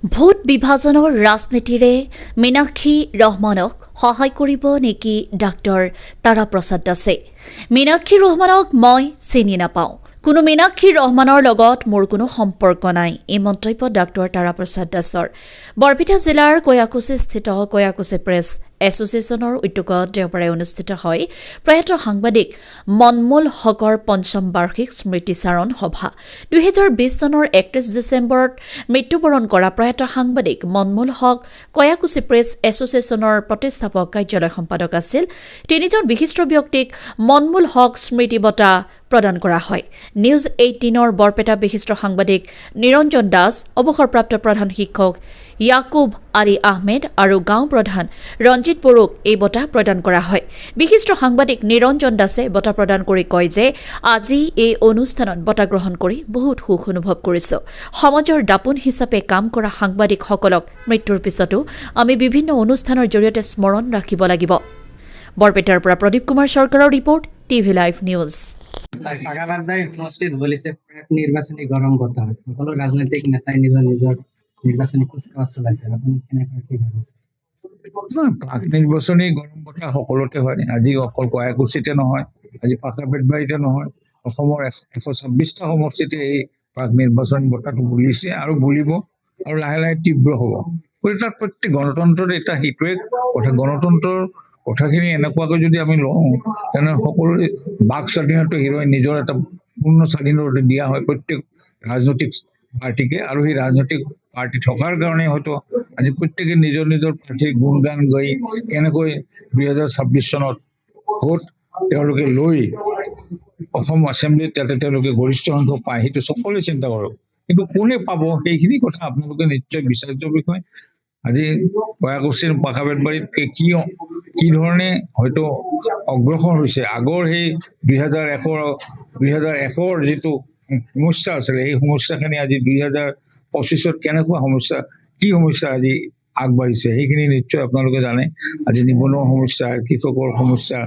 Vote বিভাজনৰ ৰাজনীতিৰে মীনাক্ষী ৰহমানক সহায় কৰিব নেকি ডাক্তৰ তাৰাপ্ৰসাদ দাসে? মীনাক্ষী ৰহমানক মই চিনি নাপাওঁ। কোনো মীনাক্ষী ৰহমানৰ লগত মোৰ কোনো সম্পৰ্ক নাই, এই মন্তব্য ডাক্তৰ তাৰাপ্ৰসাদ দাসৰ। বৰপেটা জিলাৰ কয়াকুছিস্থিত কয়াকুছি প্ৰেছ এছ'চিয়েশ্যনৰ উদ্যোগত দেওবাৰে অনুষ্ঠিত হয় প্ৰয়াত সাংবাদিক মনমুল হকৰ পঞ্চম বাৰ্ষিক স্মৃতিচাৰণ সভা। 2020 চনৰ 31 ডিচেম্বৰত মৃত্যুবৰণ কৰা প্ৰয়াত সাংবাদিক মনমুল হক কয়াকুছি প্ৰেছ এছ'চিয়েশ্যনৰ প্ৰতিষ্ঠাপক কাৰ্যালয় সম্পাদক আছিল। তিনিজন বিশিষ্ট ব্যক্তিক মনমুল হক স্মৃতি বঁটা প্ৰদান কৰা হয়। নিউজ 18ৰ বৰপেটা বিশিষ্ট সাংবাদিক নিৰঞ্জন দাস, অৱসৰপ্ৰাপ্ত প্ৰধান শিক্ষক য়াকুব আলী আহমেদ আৰু গাঁও প্ৰধান ৰঞ্জিত বড়োক এই বঁটা প্ৰদান কৰা হয়। বিশিষ্ট সাংবাদিক নিৰঞ্জন দাসে বঁটা প্ৰদান কৰি কয় যে আজি এই অনুষ্ঠানত বঁটা গ্ৰহণ কৰি বহুত সুখ অনুভৱ কৰিছো। সমাজৰ দাপোন হিচাপে কাম কৰা সাংবাদিকসকলক মৃত্যুৰ পিছতো আমি বিভিন্ন অনুষ্ঠানৰ জৰিয়তে স্মৰণ ৰাখিব লাগিব। বৰপেটাৰ পৰা প্ৰদীপ কুমাৰ চৰকাৰৰ report, TV live news. Pakabetbari সমষ্টিত বলিছে প্ৰাক নিৰ্বাচনী গৰম বতাহ। সকলো ৰাজনৈতিক নেতাই নিজৰ নিজৰ নিৰ্বাচনী কুচকাৱাজ চলাইছে। আপুনি কেনেকৈ কি ভাবিছে? নহয়, প্ৰাক নিৰ্বাচনী গৰম বতাহ সকলোতে হয়। আজি অকল কয়াকুছিতে নহয়, আজি পাকাবেতবাৰীতে নহয়, অসমৰ 126টা সমষ্টিতে এই প্ৰাক নিৰ্বাচনী বতাহটো বলিছে আৰু বলিব আৰু লাহে লাহে তীব্ৰ হ'ব। গতিকে তাত প্ৰত্যেক গণতন্ত্ৰত এটা সেইটোৱে কথা। গণতন্ত্ৰৰ কথাখিনি এনেকুৱাকৈ যদি আমি লওঁ, তেনেহ'লে সকলোৰে বাক স্বাধীনতা হেৰুৱাই নিজৰ এটা পূৰ্ণ স্বাধীনতা দিয়া হয় প্ৰত্যেক ৰাজনৈতিক পাৰ্টিকে। আৰু সেই ৰাজনৈতিক পাৰ্টি থকাৰ কাৰণে হয়তো আজি প্ৰত্যেকে নিজৰ নিজৰ প্ৰাৰ্থীৰ গুণগান গাই কেনেকৈ 2026 চনত ভোট তেওঁলোকে লৈ অসম এছেম্বলিত যাতে তেওঁলোকে গৰিষ্ঠ সংখ্যক পায়, সেইটো সকলোৱে চিন্তা কৰক। কিন্তু কোনে পাব, সেইখিনি কথা আপোনালোকে নিশ্চয় বিচাৰ্য বিষয়। আজি কয়াকুছিৰ পাকাবেতবাৰীত কি কি ধৰণে হয়তো অগ্ৰসৰ হৈছে, আগৰ সেই 2001ৰ যিটো সমস্যা আছিলে, সেই সমস্যাখিনি আজি 2025ত কেনেকুৱা সমস্যা, কি সমস্যা আজি আগবাঢ়িছে, সেইখিনি নিশ্চয় আপোনালোকে জানে। আজি নিবনুৱা সমস্যা, কৃষকৰ সমস্যা,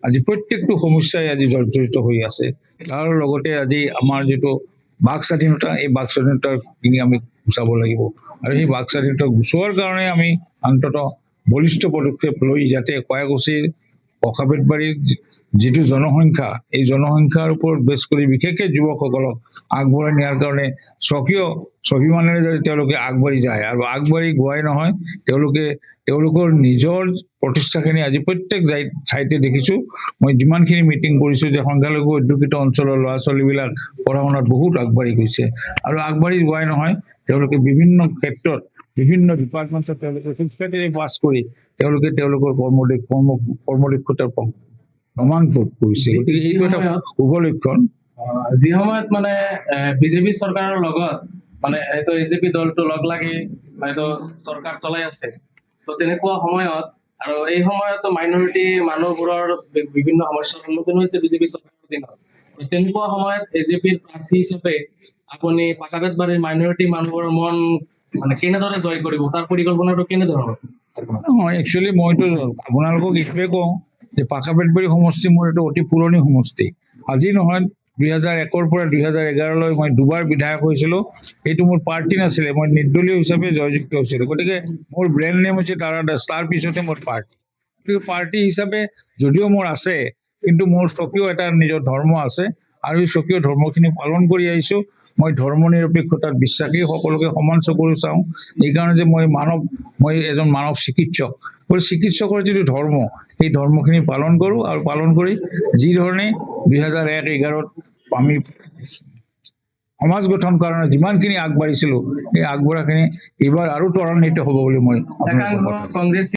আজি প্ৰত্যেকটো সমস্যাই আজি জৰ্জৰিত হৈ আছে। তাৰ লগতে আজি আমাৰ যিটো বাক স্বাধীনতা, এই বাক স্বাধীনতাখিনি আমি গুচাব লাগিব। আৰু সেই বাক স্বাধীনতা গুচোৱাৰ কাৰণে আমি অন্ততঃ বলিষ্ঠ পদক্ষেপ লৈ যাতে কয়াকুছিৰ পাকাবেতবাৰীৰ যিটো জনসংখ্যা, এই জনসংখ্যাৰ ওপৰত বেছ কৰি বিশেষকে যুৱকসকলক আগবঢ়াই নিয়াৰ কাৰণে স্বকীয় স্বাভিমানেৰে যাতে তেওঁলোকে আগবাঢ়ি যায়। আৰু আগবাঢ়ি যোৱাই নহয়, তেওঁলোকে তেওঁলোকৰ নিজৰ প্ৰতিষ্ঠাখিনি আজি প্ৰত্যেক ঠাইতে দেখিছো। মই যিমানখিনি মিটিং কৰিছো যে সংখ্যালঘু অধ্যুষিত অঞ্চলৰ ল'ৰা ছোৱালীবিলাক পঢ়া শুনাত বহুত আগবাঢ়ি গৈছে। আৰু আগবাঢ়ি যোৱাই নহয়, তেওঁলোকে বিভিন্ন ক্ষেত্ৰত, বিভিন্ন ডিপাৰ্টমেণ্টত তেওঁলোকে সুখ্যাতিৰে পাছ কৰি তেওঁলোকে তেওঁলোকৰ কৰ্মদক্ষতাৰ প্ৰমাণ কৰিছে। গতিকে এইটো এটা শুভ লক্ষণ। যি সময়ত মানে বিজেপি চৰকাৰৰ লগত মানে এইটো এজেপি দলটো লগ লাগি হয়তো চৰকাৰ চলাই আছে, তো তেনেকুৱা সময়ত আৰু এই সময়তো মাইনৰিটি মানুহবোৰৰ বিভিন্ন সমস্যাৰ সন্মুখীন হৈছে বিজেপি চৰকাৰৰ দিনত। তো তেনেকুৱা সময়ত এজেপিৰ প্ৰাৰ্থী হিচাপে আপুনি পাকাবেতবাৰীৰ মাইনৰিটি মানুহবোৰৰ মন মানে কেনেদৰে জয় কৰিব, তাৰ পৰিকল্পনাটো কেনেধৰণৰ? নহয়, একচুৱেলি মইতো আপোনালোকক এইটোৱে কওঁ যে পাকাবেতবাৰী সমষ্টি মোৰ এইটো অতি পুৰণি সমষ্টি। আজি নহয়, 2001ৰ পৰা 2011লৈ মই দুবাৰ বিধায়ক হৈছিলোঁ। এইটো মোৰ পাৰ্টি নাছিলে, মই নিৰ্দলীয় হিচাপে জয়যুক্ত হৈছিলোঁ। গতিকে মোৰ ব্ৰেণ্ড নেম হৈছে তাৰা দাস, তাৰ পিছতে মোৰ পাৰ্টি। গতিকে পাৰ্টি হিচাপে যদিও মোৰ আছে, কিন্তু মোৰ স্বকীয় এটা নিজৰ ধৰ্ম আছে আৰু এই স্বকীয় ধৰ্মখিনি পালন কৰি আহিছোঁ। মই ধৰ্ম নিৰপেক্ষতাত বিশ্বাসী, সকলোকে সমান চকুৰে চাওঁ। এইকাৰণে যে মই এজন মানৱ চিকিৎসক, গতিকে চিকিৎসকৰ যিটো ধৰ্ম, সেই ধৰ্মখিনি পালন কৰোঁ। আৰু পালন কৰি যি ধৰণে 2001-11ত আমি সমাজ গঠন কাৰণে যিমানখিনি আগবাঢ়িছিলোঁ, সেই আগবঢ়াখিনি এইবাৰ আৰু ত্বৰান্বিত হ'ব বুলি মই একাংশ আপোনালোকক কংগ্ৰেছী